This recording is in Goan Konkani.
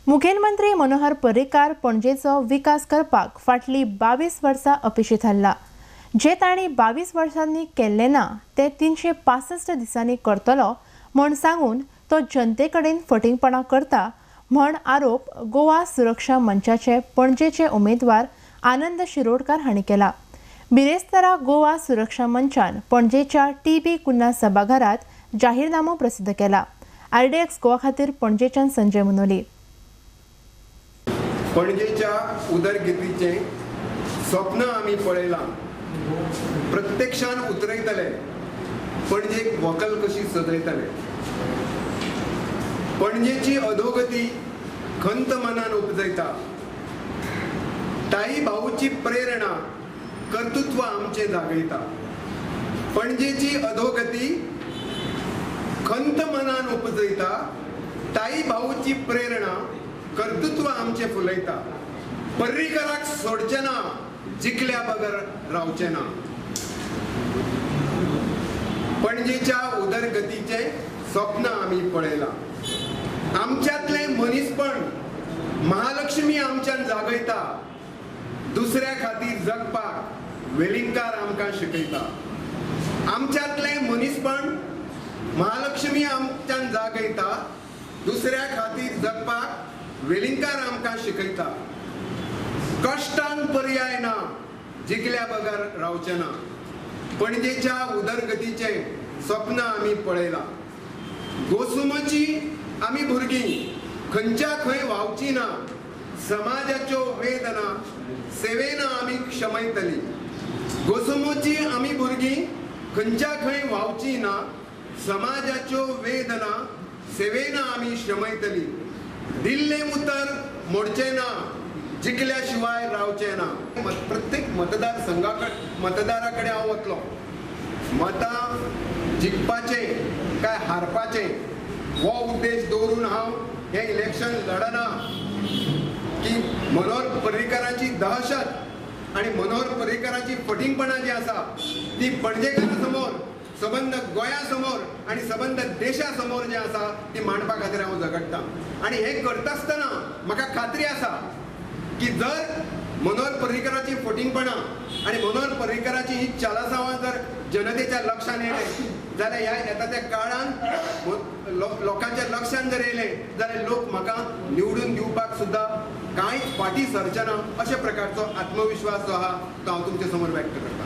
मुखेलमंत्री मनोहर पर्रीकार पणजेचो विकास करपाक फाटली 22 वर्सां अपेशी थारला। जे तांणी 22 वर्सांनी केल्ले ना ते 365 दिसांनी करतलो म्हण सांगून तो जनते कडेन फटींगपणां करता म्हण आरोप गोवा सुरक्षा मंचाचे पणजेचे उमेदवार आनंद शिरोडकर हांणी केला। बिरेस्तारा गोवा सुरक्षा मंचान पणजेच्या टीबी कुन्हा सभाघरात जाहीरनामो प्रसिद्ध केला। आरडीएक्स गोवा खातीर पणजेच्यान संजय मुनोली। पणजेच्या उदरगतीचे स्वप्न आमी पळयलां, प्रत्यक्षान उतरयतले, पणजेक व्हंकल कशी सजयतले। पणजेची अधोगती खंत मनान उपजयता, ताई भाऊची प्रेरणा कर्तृत्व आमचें जागयता। पणजेची अधोगती खंत मनान उपजयता, ताई भाऊची प्रेरणा कर्तृत्व आमचें फुलयता। पर्रीकराक सोडचें ना, जिखल्या बगर रावचें ना। पणजेच्या उदरगतीचें स्वप्न आमी पळयलां, आमच्यांतलें मनीसपण महालक्ष्मी आमच्यान जागयता, दुसऱ्या खातीर जगपाक वेलिंगकार आमकां शिकयता। आमच्यांतलें मनीसपण महालक्ष्मी आमच्यान जागयता, दुसऱ्या खातीर जगपाक वेलिंगकार आमकां शिकयता। कश्टांक पर्याय ना, जिखल्या बगर रावचें ना। पणजेच्या उदरगतीचें स्वप्न आमी पळयलां, गोसुमाची आमी भुरगीं खंयच्या खंय व्हांवची ना, समाजाच्यो वेदना सेवेन आमी क्षमयतली। गोसुमोची आमी भुरगीं खंयच्या खंय व्हांवची ना, समाजाच्यो वेदना सेवेन आमी क्षमयतली। दिल्लें उतर मोडचें ना, जिखल्या शिवाय रावचें ना। प्रत्येक मतदार संघाकडे मतदारा कडेन हांव वतलो, मतां जिखपाचें काय हारपाचें हो उद्देश दवरून हांव हें इलेक्शन लढना की मनोहर पर्रीकराची दहशत आनी मनोहर पर्रीकराची फटींगपणां जी आसा ती पणजेकारा समोर, सबंद गोंया समोर आनी सबंद देशा समोर जे आसा ती मांडपा खातीर हांव झगडटा। आनी हें करता आसतना म्हाका खात्री आसा की जर मनोहर पर्रीकराची फटींगपणां आनी मनोहर पर्रीकराची ही चालासांवां जर जनतेच्या लक्षांत येयलें जाल्यार ह्या येता त्या काळान लोकांच्या लक्षांत जर येयलें जाल्यार लोक म्हाका निवडून दिवपाक सुद्दां कांयच फाटीं सरचे ना, अशा प्रकारचो आत्मविश्वास जो आहा तो हांव तुमचे समोर व्यक्त करता।